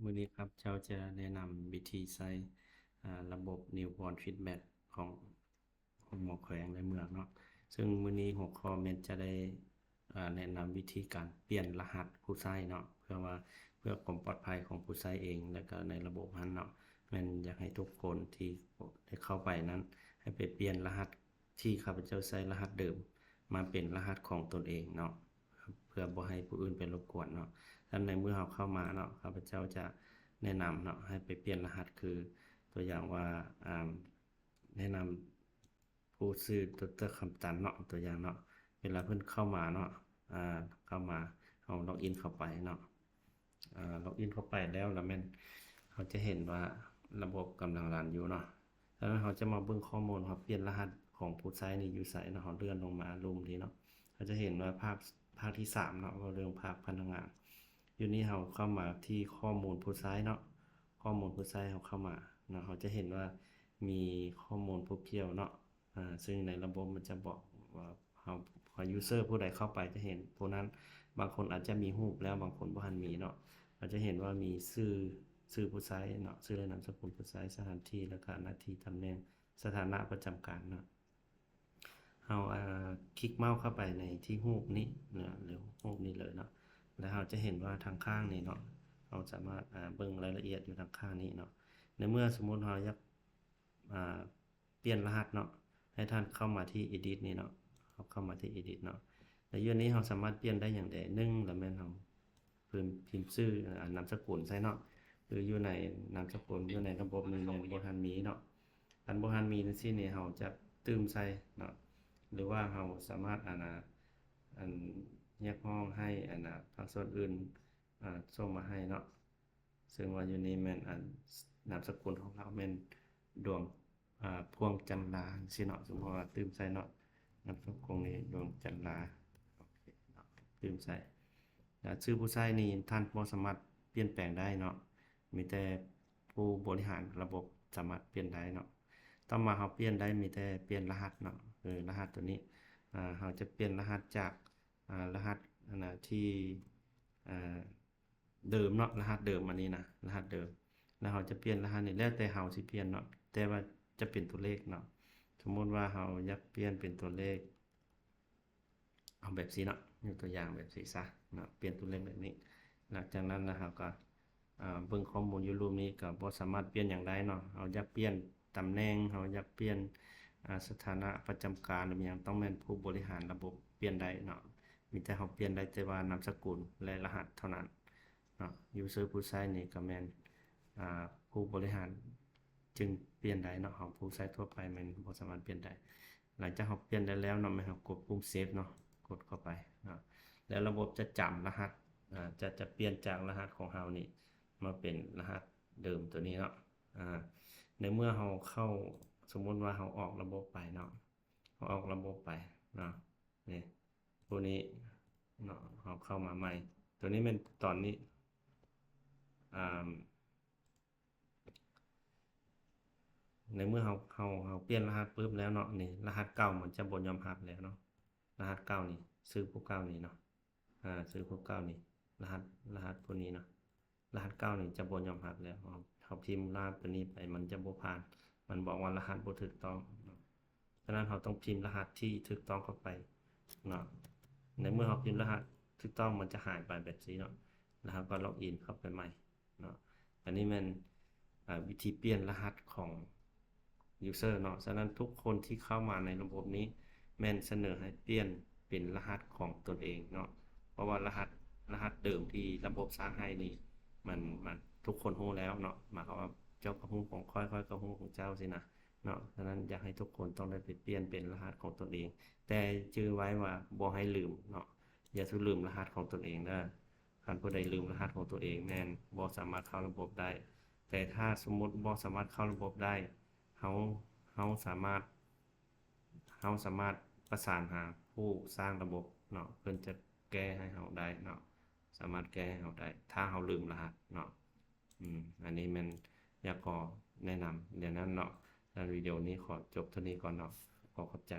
ມື້ນີ້ຂ້າພະເຈົ້າຈະແນະນຳວິທີໃຊ້ ອາ ລະບົບ Newborn Feedback ຂອງໂຮງໝໍແຂວງ ແລະ ເມືອງເນາະ. ເຊິ່ງມື້ນີ້ຫົວຂໍ້ແມ່ນຈະໄດ້ ອາ ແນະນຳວິທີການປ່ຽນລະຫັດຜູ້ໃຊ້ເນາະ ເພື່ອວ່າ ເພື່ອຄວາມປອດໄພຂອງຜູ້ໃຊ້ເອງ ແລະ ກໍໃນລະບົບຫັ້ນເນາະ. ແມ່ນຢາກໃຫ້ທຸກຄົນທີ່ໄດ້ເຂົ້າໄປນັ້ນ ໃຫ້ໄປປ່ຽນລະຫັດ ທີ່ຂ້າພະເຈົ້າໃຊ້ລະຫັດເດີມມາເປັນລະຫັດຂອງຕົນເອງເນາະ ເພື່ອບໍ່ໃຫ້ຜູ້ອື່ນໄປລົບກວນເນາະ. ສະນັ້ນໃນເມື່ອເຮົາເຂົ້າມາເນາະ ຂ້າພະເຈົ້າຈະແນະນຳເນາະ ໃຫ້ໄປປ່ຽນລະຫັດ ຄືຕົວຢ່າງວ່າ ອາ ແນະນຳຜູ້ຊື່ ດຣ ຄຳຕັນເນາະ ຕົວຢ່າງເນາະ ເວລາເພິ່ນເຂົ້າມາເນາະ ອາ ເຂົ້າມາ ເຮົາລັອກອິນເຂົ້າໄປເນາະ. ອາ ລັອກອິນເຂົ້າໄປແລ້ວ ລະແມ່ນເຮົາຈະເຫັນວ່າລະບົບກຳລັງຣັນຢູ່ເນາະ. ສະນັ້ນເຮົາຈະມາເບິ່ງຂໍ້ມູນ ເຮົາປ່ຽນລະຫັດຂອງຜູ້ໃຊ້ນີ້ຢູ່ໃສເນາະ. ເຮົາເລື່ອນລົງມາລຸ່ມນີ້ເນາະ ເຮົາຈະເຫັນວ່າພາກ ພາກທີສາມເນາະ ເວົ້າເລື່ອງພາກພະນັກງານ. ຢູ່ນີ້ເຮົາເຂົ້າມາທີ່ຂໍ້ມູນຜູ້ໃຊ້ເນາະ ຂໍ້ມູນຜູ້ໃຊ້ ເຮົາເຂົ້າມາເນາະ ເຮົາຈະເຫັນວ່າມີຂໍ້ມູນຜູ້ກ່ຽວເນາະ. ອາ ເຊິ່ງໃນລະບົບມັນຈະບອກວ່າເຮົາ user ຜູ້ໃດເຂົ້າໄປຈະເຫັນຜູ້ນັ້ນ. ບາງຄົນອາດຈະມີຮູບແລ້ວ ບາງຄົນບໍ່ທັນມີເນາະ. ເຮົາຈະເຫັນວ່າມີຊື່ ຊື່ຜູ້ໃຊ້ເນາະ ຊື່ ແລະ ນາມສະກຸນຜູ້ໃຊ້, ສະຖານທີ່ ແລະ ກະໜ້າທີ່, ຕຳແໜ່ງ, ສະຖານະປະຈຳການເນາະ. ເຮົາ ອາ ຄລິກເມົ້າເຂົ້າໄປໃນທີ່ຮູບນີ້ເນາະ ຫຼືຮູບນີ້ເລີຍເນາະ ແລ້ວເຮົາຈະເຫັນວ່າທາງຂ້າງນີ້ເນາະ ເຮົາສາມາດ ອາ ເບິ່ງລາຍລະອຽດຢູ່ທາງຂ້າງນີ້ເນາະ. ໃນເມື່ອສົມມຸດເຮົາຢາກ ອາ ປ່ຽນລະຫັດເນາະ ໃຫ້ທ່ານເຂົ້າມາທີ່ Edit ນີ້ເນາະ ເຂົ້າມາທີ່ Edit ເນາະ. ແລ້ວຢູ່ນີ້ເຮົາສາມາດປ່ຽນໄດ້ຫຍັງແດ່? ໜຶ່ງ ລະແມ່ນເຮົາພິມ ພິມຊື່ ອາ ນາມສະກຸນໃສ່ເນາະ ຄືຢູ່ໃນນາມສະກຸນ ຢູ່ໃນລະບົບນີ້ແມ່ນບໍ່ທັນມີເນາະ. ຄັນບໍ່ທັນມີຈັ່ງຊີ້ນີ້ ເຮົາຈະຕື່ມໃສ່ເນາະ ຫຼືວ່າເຮົາສາມາດ ອັນ ອັນ ຮຽກຮ້ອງໃຫ້ ອັນ ພາກສ່ວນອື່ນ ອາ ສົ່ງມາໃຫ້ເນາະ. ເຊິ່ງວ່າຢູ່ນີ້ແມ່ນ ອັນ ນາມສະກຸນຂອງລາວແມ່ນ ດວງ ອາ ພວງຈັນລາ ຈັ່ງຊີ້ເນາະ. ສົມມຸດວ່າຕື່ມໃສ່ເນາະ ນາມສະກຸນນີ້ ດວງຈັນລາ ໂອເຄເນາະ ຕື່ມໃສ່. ແລ້ວຊື່ຜູ້ໃຊ້ນີ້ທ່ານບໍ່ສາມາດປ່ຽນແປງໄດ້ເນາະ ມີແຕ່ຜູ້ບໍລິຫານລະບົບສາມາດປ່ຽນໄດ້ເນາະ. ຕໍ່ມາເຮົາປ່ຽນໄດ້ ມີແຕ່ປ່ຽນລະຫັດເນາະ ເອີ ລະຫັດຕົວນີ້ ອາ ເຮົາຈະປ່ຽນລະຫັດຈາກ ອາ ລະຫັດ ອັນນະ ທີ່ ອາ ເດີມເນາະ ລະຫັດເດີມ ອັນນີ້ນະ ລະຫັດເດີມ. ແລ້ວເຮົາຈະປ່ຽນລະຫັດນີ້ ແລ້ວແຕ່ເຮົາຊິປ່ຽນເນາະ ແຕ່ວ່າຈະເປັນຕົວເລກເນາະ. ສົມມຸດວ່າເຮົາຢາກປ່ຽນເປັນຕົວເລກ ເອົາແບບຊີ້ເນາະ ຍົກຕົວຢ່າງແບບຊີ້ຊະເນາະ ປ່ຽນຕົວເລກແບບນີ້. ຫຼັງຈາກນັ້ນລະເຮົາກໍ ອາ ເບິ່ງຂໍ້ມູນຢູ່ຮູບນີ້ ກໍບໍ່ສາມາດປ່ຽນຫຍັງໄດ້ເນາະ. ເຮົາຢາກປ່ຽນຕຳແໜ່ງ ເຮົາຢາກປ່ຽນ ອາ ສະຖານະປະຈຳການ ຫຼືຫຍັງ ຕ້ອງແມ່ນຜູ້ບໍລິຫານລະບົບປ່ຽນໄດ້ເນາະ. ມີແຕ່ເຮົາປ່ຽນໄດ້ແຕ່ວ່ານາມສະກຸນ ແລະ ລະຫັດເທົ່ານັ້ນເນາະ. user ຜູ້ໃຊ້ນີ້ກໍແມ່ນ ອາ ຜູ້ບໍລິຫານຈຶ່ງປ່ຽນໄດ້ເນາະ ເຮົາຜູ້ໃຊ້ທົ່ວໄປແມ່ນບໍ່ສາມາດປ່ຽນໄດ້. ຫຼັງຈາກເຮົາປ່ຽນໄດ້ແລ້ວເນາະ ແມ່ນເຮົາກົດປຸ່ມ Save ເນາະ ກົດເຂົ້າໄປເນາະ ແລ້ວລະບົບຈະຈຳລະຫັດ ອາ ຈະ ຈະປ່ຽນຈາກລະຫັດຂອງເຮົານີ້ມາເປັນລະຫັດເດີມຕົວນີ້ເນາະ. ອາ ໃນເມື່ອເຮົາເຂົ້າ ສົມມຸດວ່າເຮົາອອກລະບົບໄປເນາະ ເຮົາອອກລະບົບໄປເນາະ ນີ້ ໂຕນີ້ເນາະ ເຮົາເຂົ້າມາໃໝ່ ໂຕນີ້ແມ່ນຕອນນີ້ ອາ ໃນເມື່ອເຮົາ ເຮົາ ເຮົາປ່ຽນລະຫັດປຶບແລ້ວເນາະ ນີ້ລະຫັດເກົ່າມັນຈະບໍ່ຍອມຮັບແລ້ວເນາະ. ລະຫັດເກົ່ານີ້ ຊື່ຜູ້ເກົ່ານີ້ເນາະ ອາ ຊື່ຜູ້ເກົ່ານີ້ ລະຫັດ ລະຫັດຜູ້ນີ້ເນາະ ລະຫັດເກົ່ານີ້ຈະບໍ່ຍອມຮັບແລ້ວ. ເຮົາ ເຮົາພິມລະຫັດຕົວນີ້ໄປ ມັນຈະບໍ່ຜ່ານ ມັນບອກວ່າລະຫັດບໍ່ຖືກຕ້ອງເນາະ. ສະນັ້ນເຮົາຕ້ອງພິມລະຫັດທີ່ຖືກຕ້ອງເຂົ້າໄປເນາະ. ໃນເມື່ອເຮົາພິມລະຫັດຖືກຕ້ອງ ມັນຈະຫາຍໄປແບບຊີ້ເນາະ ແລ້ວເຮົາກໍລັອກອິນເຂົ້າໄປໃໝ່ເນາະ. ອັນນີ້ແມ່ນ ອາ ວິທີປ່ຽນລະຫັດຂອງ user ເນາະ. ສະນັ້ນທຸກຄົນທີ່ເຂົ້າມາໃນລະບົບນີ້ ແມ່ນສະເໜີໃຫ້ປ່ຽນເປັນລະຫັດຂອງຕົນເອງເນາະ ເພາະວ່າລະຫັດ ລະຫັດເດີມທີ່ລະບົບສ້າງໃຫ້ນີ້ ມັນ ມັນ ທຸກຄົນຮູ້ແລ້ວເນາະ. ໝາຍຄວາມວ່າເຈົ້າກໍຮູ້ຂອງຂ້ອຍ ຂ້ອຍກໍຮູ້ຂອງເຈົ້າຊີ້ນະເນາະ. ສະນັ້ນຢາກໃຫ້ທຸກຄົນຕ້ອງໄດ້ໄປປ່ຽນເປັນລະຫັດຂອງຕົນເອງ ແຕ່ຈື່ໄວ້ວ່າບໍ່ໃຫ້ລືມເນາະ ຢ່າສູ່ລືມລະຫັດຂອງຕົນເອງເດີ. ຄັນຜູ້ໃດລືມລະຫັດຂອງຕົວເອງແມ່ນບໍ່ສາມາດເຂົ້າລະບົບໄດ້. ແຕ່ຖ້າສົມມຸດບໍ່ສາມາດເຂົ້າລະບົບໄດ້ ເຮົາ ເຮົາສາມາດ ເຮົາສາມາດປະສານຫາຜູ້ສ້າງລະບົບເນາະ ເພິ່ນຈະແກ້ໃຫ້ເຮົາໄດ້ເນາະ ສາມາດແກ້ໃຫ້ເຮົາໄດ້ ຖ້າເຮົາລືມລະຫັດເນາະ. ອືມ ອັນນີ້ແມ່ນຢາກຂໍແນະນຳແນວນັ້ນເນາະ. ແລ້ວວິດີໂອນີ້ຂໍຈົບເທົ່ານີ້ກ່ອນເນາະ ຂໍຂອບໃຈ.